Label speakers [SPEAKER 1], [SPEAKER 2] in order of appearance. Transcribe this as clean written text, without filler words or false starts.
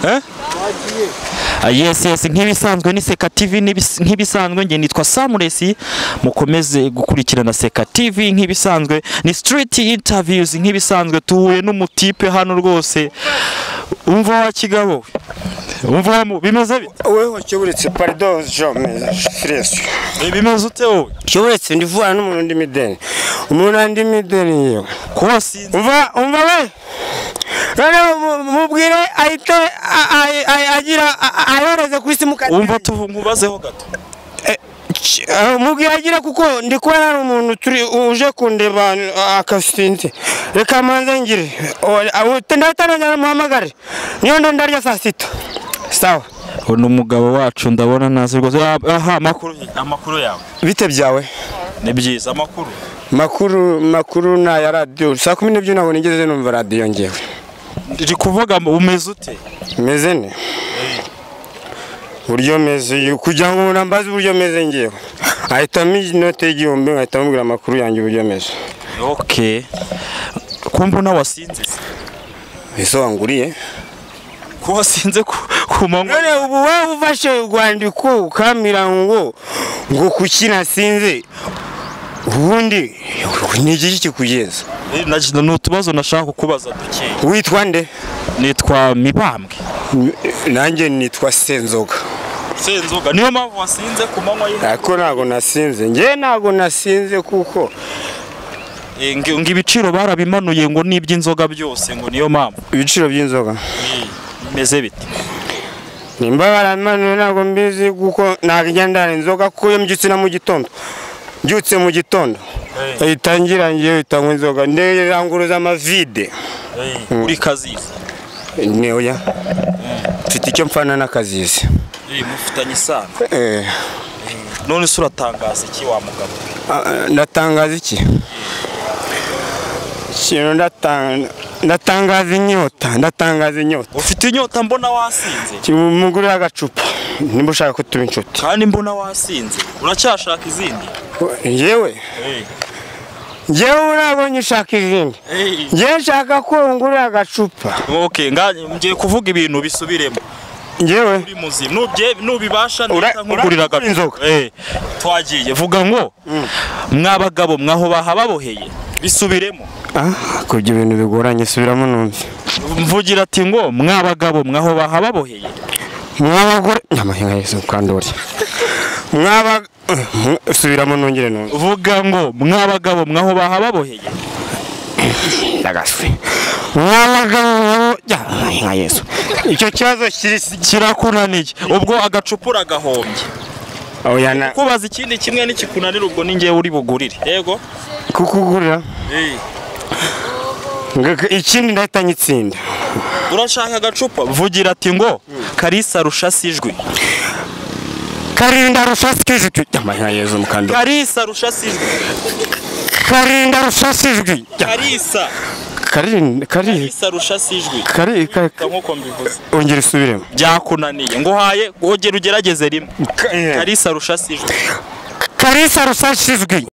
[SPEAKER 1] Eh? Yes yes, nk'ibisanzwe ni Seka TV, nk'ibisanzwe nge nitwa Samuresi, mukomeze gukurikirana Seka TV. Nk'ibisanzwe ni street interviews, nk'ibisanzwe tuhuye n'umutipe hano rwose. Umva wa kigabo, umva bimeze bite?
[SPEAKER 2] Wewe cyuburitse, pardon je fresh.
[SPEAKER 1] Bimeze ute wowe?
[SPEAKER 2] Cyuburitse ndivura n'umuntu ndi mideni. Umuntu andi mideni yewe.
[SPEAKER 1] Ko sinzi.
[SPEAKER 2] Umva umva we. Rero mubwire ahite agira ayoreze ku isi mukati.
[SPEAKER 1] Umva tuvubazeho gato.
[SPEAKER 2] Mubwire agira kuko ndi kubona hari umuntu turi uje kundeba akasinze. Reka manze ngire. Ndatangira muhamagare. Niyo ndarya saa sita. Sawa.
[SPEAKER 1] Uno mugabo wacu ndabona nazi rwose. Aha amakuru yawe.
[SPEAKER 2] Bite byawe?
[SPEAKER 1] Ni byiza amakuru.
[SPEAKER 2] Makuru na ya radio. Saa 12 nabwo nigeze numva radio ngewe.
[SPEAKER 1] Ndi kuvuga umeze ute?
[SPEAKER 2] Meze ne. Buryo meze kugira ngo nambaze buryo meze ngewe. Ahita inote y'igihumbi ngahita mubwira amakuru yanjye buryo meze.
[SPEAKER 1] Okay. Kumva na wasinze.
[SPEAKER 2] Ese wanguriye?
[SPEAKER 1] Ko wasinze ku manywa.
[SPEAKER 2] None ubu wewe ufashe urwandiko ukamira ngo kuki nasinze? Ubundi ni iki kikugeza?
[SPEAKER 1] Ni utubazo nashaka kukubaza duke.
[SPEAKER 2] Witwa nde?
[SPEAKER 1] Nitwa Mibambwe.
[SPEAKER 2] Nanjye nitwa Senzoga.
[SPEAKER 1] Senzoga niyo mpamvu wasinze ku manywa y'ijoro?
[SPEAKER 2] Ariko ntago nasinze. Nge ntago nasinze kuko
[SPEAKER 1] ngo ibiciro barabimanuye ngo n'iby'inzoga byose ngo niyo mpamvu.
[SPEAKER 2] Ibiciro by'inzoga
[SPEAKER 1] bimeze bite?
[SPEAKER 2] Nimba baramanuye ntago mbizi kuko ntabwo ndara inzoga kuko iyo mbyutse na mu gitondo. Mbyutse mu gitondo itangira ngiye itanywa inzoga nderanguruza amavide.
[SPEAKER 1] Uri Kazizi?
[SPEAKER 2] Ni oya. Mfite icyo mfana na Kazizi.
[SPEAKER 1] Mufitanye isano? None se uratangaza iki wa mugabo?
[SPEAKER 2] Ndatangaza iki? Ndatangaza inyota, ndatangaza inyota.
[SPEAKER 1] Ufite inyota mbona wasinze?
[SPEAKER 2] Kimugurira agacupa nimba ushaka ko tuba inshuti.
[SPEAKER 1] Kandi mbona wasinze. Uracyashaka izindi?
[SPEAKER 2] Ngewe? Ngewe urabonye ushaka izindi. Ngewe nshaka ko ngurira agacupa.
[SPEAKER 1] Okay, ngiye kuvuga ibintu bisubiremo.
[SPEAKER 2] Ngewe?
[SPEAKER 1] Uri muzima. Nubibasha ndita nkugurira agacupa. Twagiye vuga ngo mwabagabo mwaho bahababoheye. Bisubiremo.
[SPEAKER 2] Kubyo ibintu bigoranye subiramo numve.
[SPEAKER 1] Mvugira ati ngo mwabagabo mwaho bahababoheye.
[SPEAKER 2] Mwabagore nyamahinga Yesu kandori. Mwaba subiramo nongere numve.
[SPEAKER 1] Vuga ngo mwabagabo mwaho bahababoheye.
[SPEAKER 2] Ndagaswe. Mwabagabo nyamahinga Yesu. Icyo kibazo
[SPEAKER 1] kirakunaniye. Ubwo agacupura gahombye.
[SPEAKER 2] Oya na
[SPEAKER 1] kubaza ikindi kimwe n'ikikunanira ubwo ningiye uri bugurire. Yego.
[SPEAKER 2] Kukugurira? Ikindi ndahita nyitsinda.
[SPEAKER 1] Urashaka agacupa? Vugira ati ngo Kalisa rushasijwi.
[SPEAKER 2] Karinda rushasijwi. Nyamahinga Yesu mukando.
[SPEAKER 1] Kalisa rushasijwi.
[SPEAKER 2] Karinda rushasijwi.
[SPEAKER 1] Kalisa. Kalisa rushasijwi. Nkuko mbivuze.
[SPEAKER 2] Ongera usubiremo.
[SPEAKER 1] Byakunaniye. Nguhaye ongera ugerageze rimwe. Kalisa rushasijwi.
[SPEAKER 2] Kalisa rushasijwi.